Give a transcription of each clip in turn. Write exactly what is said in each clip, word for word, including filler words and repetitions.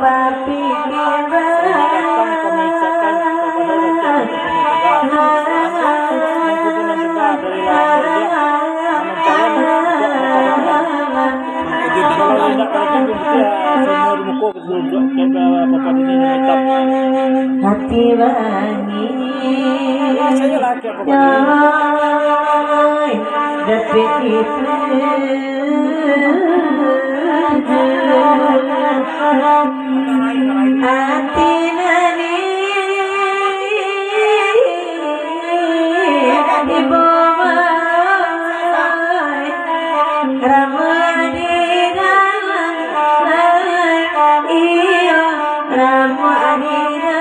Papikiran. Selamat datang kami ucapkan kepada Raja Raja Pemuda Negara, Ibu Gubernur Negara dari Lawang Mulia, namun calon untuk Bapak Gubernur. Kalau indak lagi, mungkin, ah, semua di muka kita duduk jaga Bapak Dini Hitam. Hati bangih. Saya lah, Bapak Dini. Yoi, dapik itu. Ati nani ibo mai ramadina, iyo ramadina.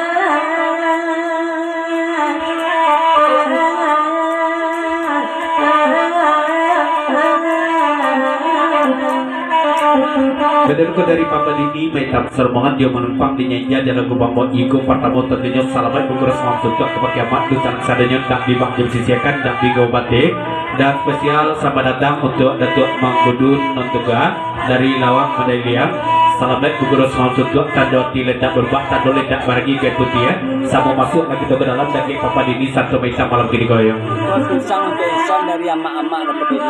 Badan ko dari Papa Dini, mantap, selamat jo manumpang di nyo ija, jalan gubang buat iko partamo, tantunyo salamaik baguros malam suntuak ka pakiamat, tu sanak sadonyo, ndak bi bang jam sisiakan, ndak bi gau batik, dan spesial selamat datang untuk Datuak Mangkudun Nontuga dari Lawang Madai Liang, salamaik baguros malam suntuak, tando ati lai ndak barubah, tando lai ndak baragi gai putiah, samo masuak lah kito ka dalam, daging Papa Dini, santo maitam malam kini koyo. Pisang untuk Ihsan dari amak-amak dapat dari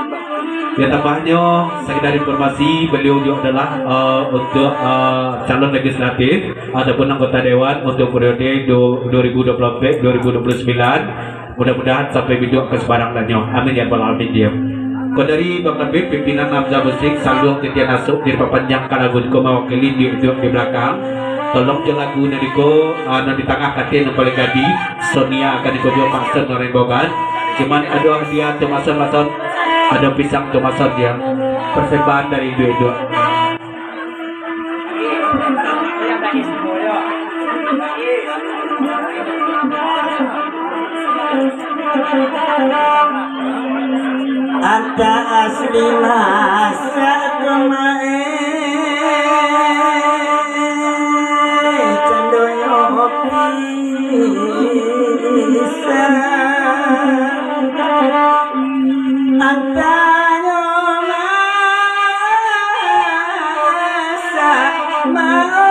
Yo, tambahnyo, sakadar informasi, baliau juo adolah, eh, untuak, eh, calon legislatif ataupun anggota dewan untuak periode du-, dua ribu dua puluh empat, dua ribu dua puluh sembilan. Mudah-mudahan sampai biduak ka subarang danyo. Amin ya rabbal alamin, diam. Ko dari Bang Habib, pimpinan Hamzah Musik, saluang titian asuak, dipapanjang ka lagu ko mawakili diduak di balakang. Tolong jo lagu nan iko, eh, nan di tangah katin nan paling gadih, Sonia akan iko juo Makson Noreng Bogan. Cuman ado hadiah tu Makson, Makson. Ado pisang tu Makson, diam. Persembahan dari iduak-iduak. Anta asli masak kemae, cando yo pisang. Antanyo masak maoi,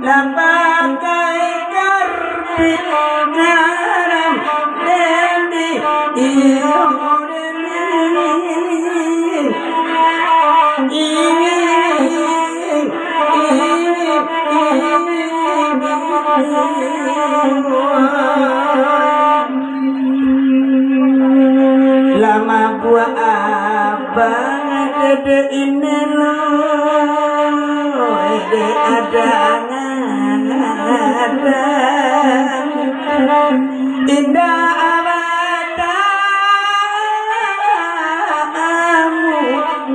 lah pakai karpet garam, dendih iyo dendih. Lama buah abang dede ini lo, dede ada. Indah abatamu,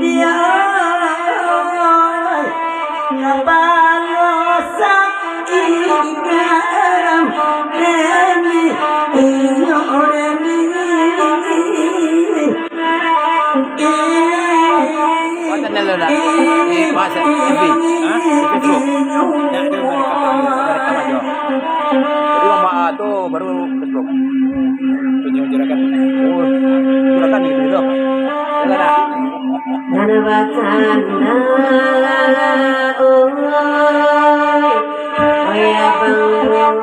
diai kapalo sakit dalam demi iyo demi. Buatan dah lah. Eh, bahasa F B. Ha? Facebook. Nak ada mereka, mereka maju. Jadi, Mama, ah, tu baru Facebook. Punya juragan. Oh, juragan gitu, gitu. Jalan dah. Nana bakana, oi, oi, abang.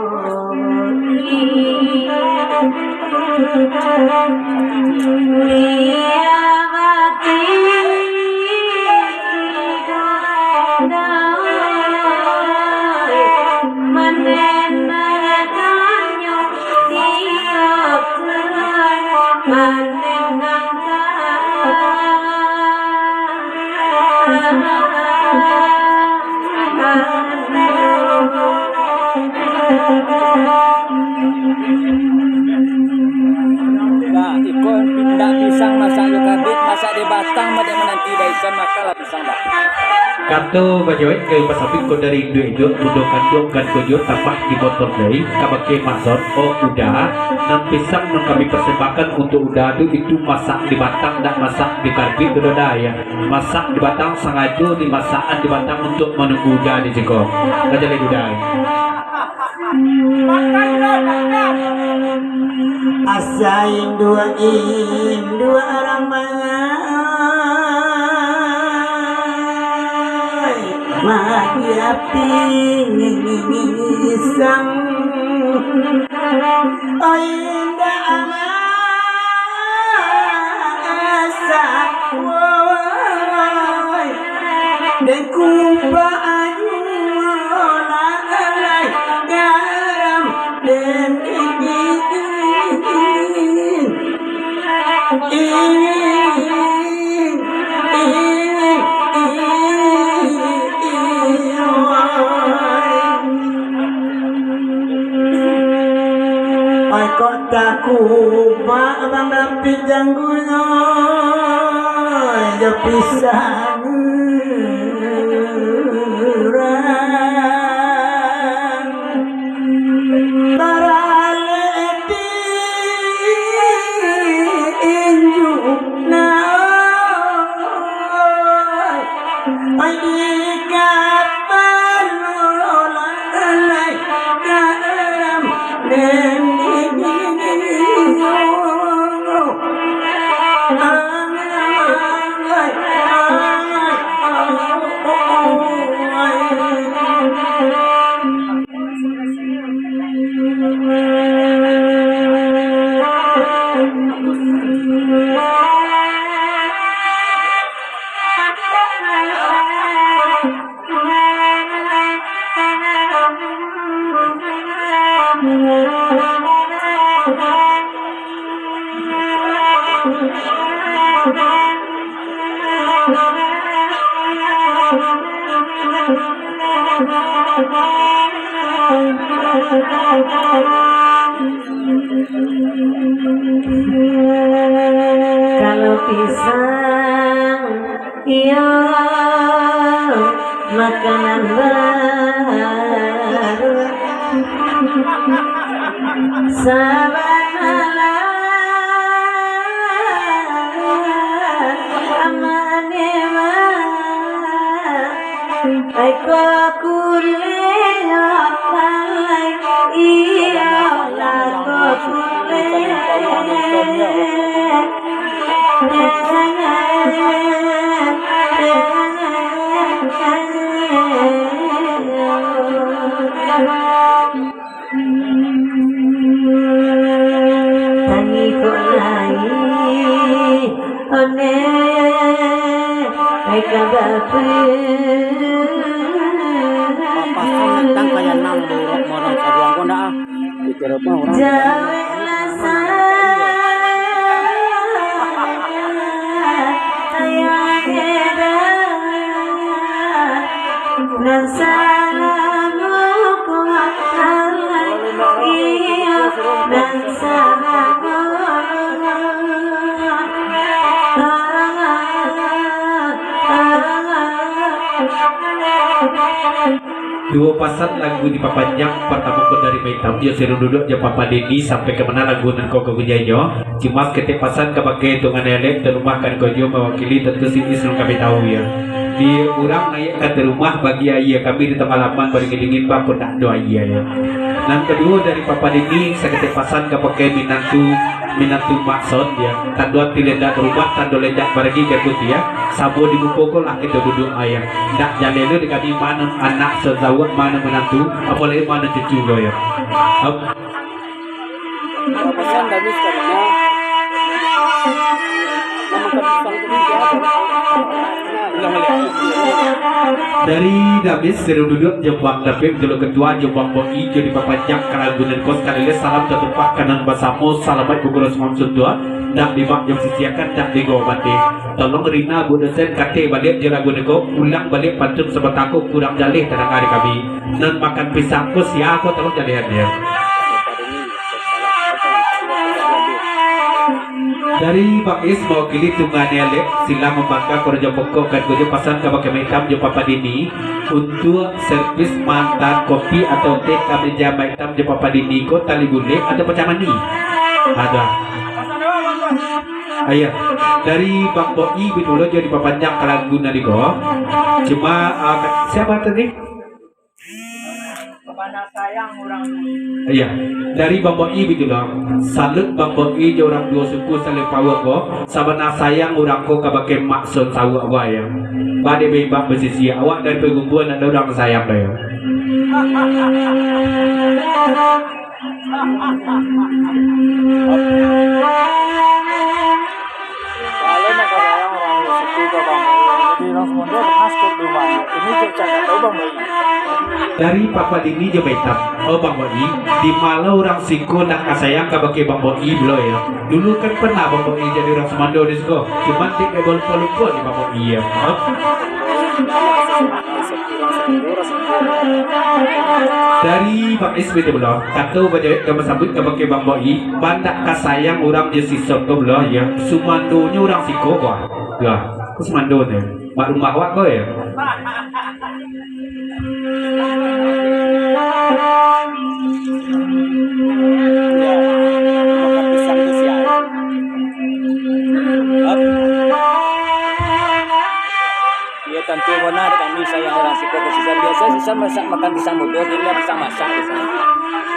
Nah, iko indak pisang masak jo kabik, masak di batang, masak menanti daikan, makanlah pisang batang. Kato bajawek ka pasapik ko dari induak-induak, bundo kanduang kan kojo tambah di motor dai, kabake Makson, oh Uda, nan pisang nan kami persembahkan untuk Uda tu, itu masak di batang, ndak masak di kabik tu, Uda, ya. Masak di batang, sangajo dimasakan di batang untuak manunggu Uda di siko. Ka jaleh Uda. Asa induak-induak urang mangai. Maya pisang, ai indak masak, woi. Dek kupa ayu lah alai garam, den ingin. Ai kok takubak bang dapik janggunyo, jo pisang urang. Baralek di injuk na, ai di kapalo lai dalam neni. Ai, ai, ai, ai. Kalau pisang, iyo, makanan baru. Sabana lah aman dewa. Ai kok kulek, lai, iyo lah kok kulek. Tangi kok lai, one, ai ka bapajuang. Papasan datang kaya nang buruk morong sabuang ko ndak ah. Pikir apa orang? Jaweklah sa-, ayah kira. Nan salamo ko halai, iyo, nan salamo. Duo pasan lagu dipapanjang, partamo ko dari Maitam jo Sirun Duduak jo Papa Deni, sampai ka mano lagu nan ko ka bunyi nyo. Cuma saketek pasan kabake Tungan Elek, tarumah kan ko juo mawakili, tantu si Is nan kami tahu, yo. Di urang naiak ka tarumah bagi aia kami di tangah laman, baringin-dingin, baa kok ndak ado aia, yo. Nan kaduo dari Papa Deni, saketek pasan kabake minantu, minantu Mak Son, yo. Tando ati lendak barubah, tando lendak baragi, gadun, yo. Samo di muko ko lah kito duduak, yo. Ndak jaleh lo di kami mano anak sasawak, mano minantu, apolai mano cucu ko, yo. Om. Pesan dari sekarang. Mamakan pisang tu bisa. Ulang balik. Dari Damis, Sirun Duduak, jo Bang Dapik, Jolo Ketua, jo Bang Boki, jo dipapanjang ka lagu nan ko sakali lai, salam tatumpah ka nan basamo, salamaik bukuro sumam suntuak, ndak dibak jo sisiakan, ndak digawa bateh. Tolong Rina, Bu Dosen, kateh baliak jo lagu nan ko, ulang baliak pantun sabanta ko, kurang jaleh tadanga di kami. Nan makan pisang ko sia ko, tolong jalehan, yo. Dari Bang Is mawakili Tungan Elek, silang mambangga karajo pokok, kan ko jo pasan kabake Maitam jo Papa Deni untuak servis maantaan kopi atau teh ka meja Maitam jo Papa Deni ko, tali bulek atau pacah manih? Ado. Ayo, dari Bang Boi, bitulo jo dipapanjang ka lagu nan ko. Cuma, ah, siapa tadi? Sabana sayang urang. Iya, dari Bang Boi bitulo. Salut Bang Boi jo urang duo suku Saleh Power ko. Sabana sayang urang ko kabake Mak Son Sawak ko, yo. Badek bebak basisiak, awak dari paguguan ado urang sayang doh yo. Kalau nak kasayang urang situ ka Bang Boi, jadi urang Sumando panas tu di rumah. Ini cek cak dak tahu Bang Boi. Dari Pak Padini jo Baitam, oh Bang Boi, di ma lo urang siko nak kasayang kabake Bang Boi pulo yo. Dulu kan pernah Bang Boi jadi urang Sumando di siko, cuman dek lupo-lupo di Bang Boi yo. Dari Bang Is bete pulo, kato bajawek ka basambuik kabake Bang Boi, pandak kasayang urang jo si Sot ko pulo, yo, Sumandonyo urang siko ko. Yo, ko Sumando tu. Mak rumah awak ko, yo. Iyo, tantu bana dek kami sayang urang siko ka sisa. Biaso sisa masak makan pisang mudo, kini lah pisang masak.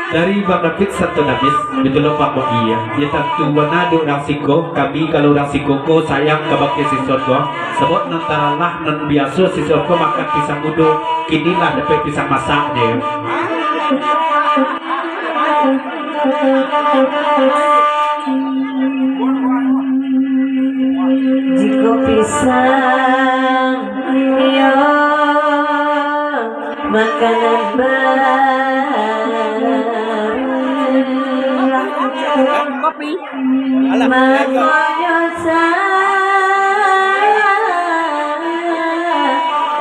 Dari Bang David Santo Nabis, bitulah Bang Boi, yo. Iyo, tantu bana dek urang siko, kami kalau urang siko ko sayang kabake si Sot ko. Sabab nan talalah nan biaso si Sot ko makan pisang mudo, kini lah dapek pisang masak, yo. Jikok pisang, iyo, makanan baru. Kopi. Alah, mangonyo sa-,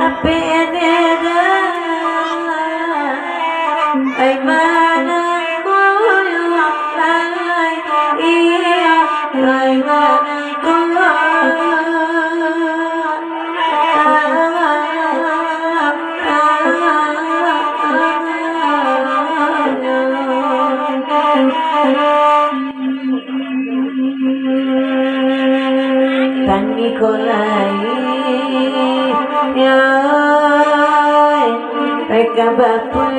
ape ene da-, ai manang buyuang lai, iyo, ai manang ko-, Tani ko lai, yo, reka bapu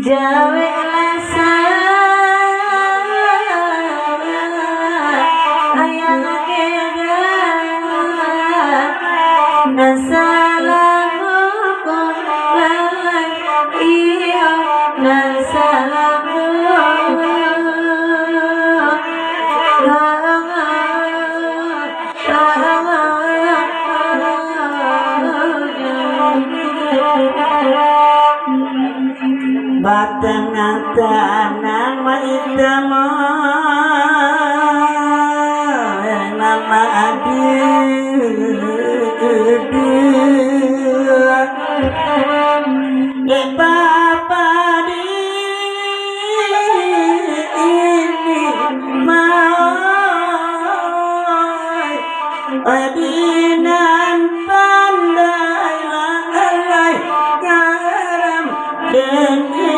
jawek lah sa-, ayang keda, nan salamo ko lai, iyo, nan salamo. Batang tanang maitam, nama adi. Dek bapa di ini mah, oi, oi, di nan pandai lah, alai garam den ini.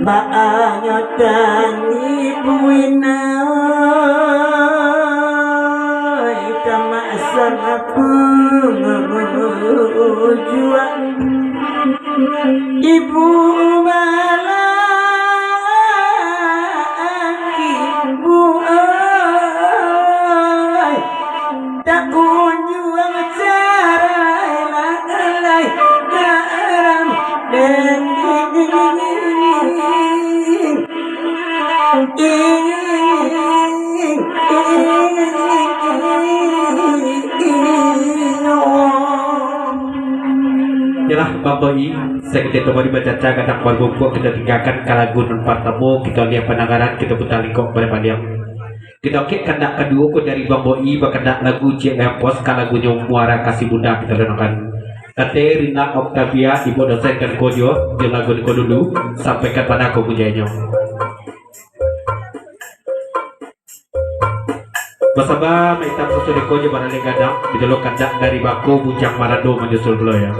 Baanyo tani buinai, tamak sangapun jua. Ibu balaki, Bu ai, tak kunjuang carai lai garam den. Yalah, Bang Boi, sakito tu mari bacaca gadang barumpua, kito tinggakan ka lagu nan partamo, kito liek pandangaran, kito puta lingkok baliak-baliak. Kito kek kandak kaduo ko dari Bang Boi, bakandak lagu Cik Lempos, ka lagunyo Muara Kasih Bunda kito dengarkan. Kato Rina Octavia, ibu dosen kan ko juo, jo lagu ko dulu, sampaikan pado ko pujiannyo. Basaba Maitam Sasudeko jo Baralek Gadang, bitulah kandak dari Bako Bujang Marando manyusul pulo, yo.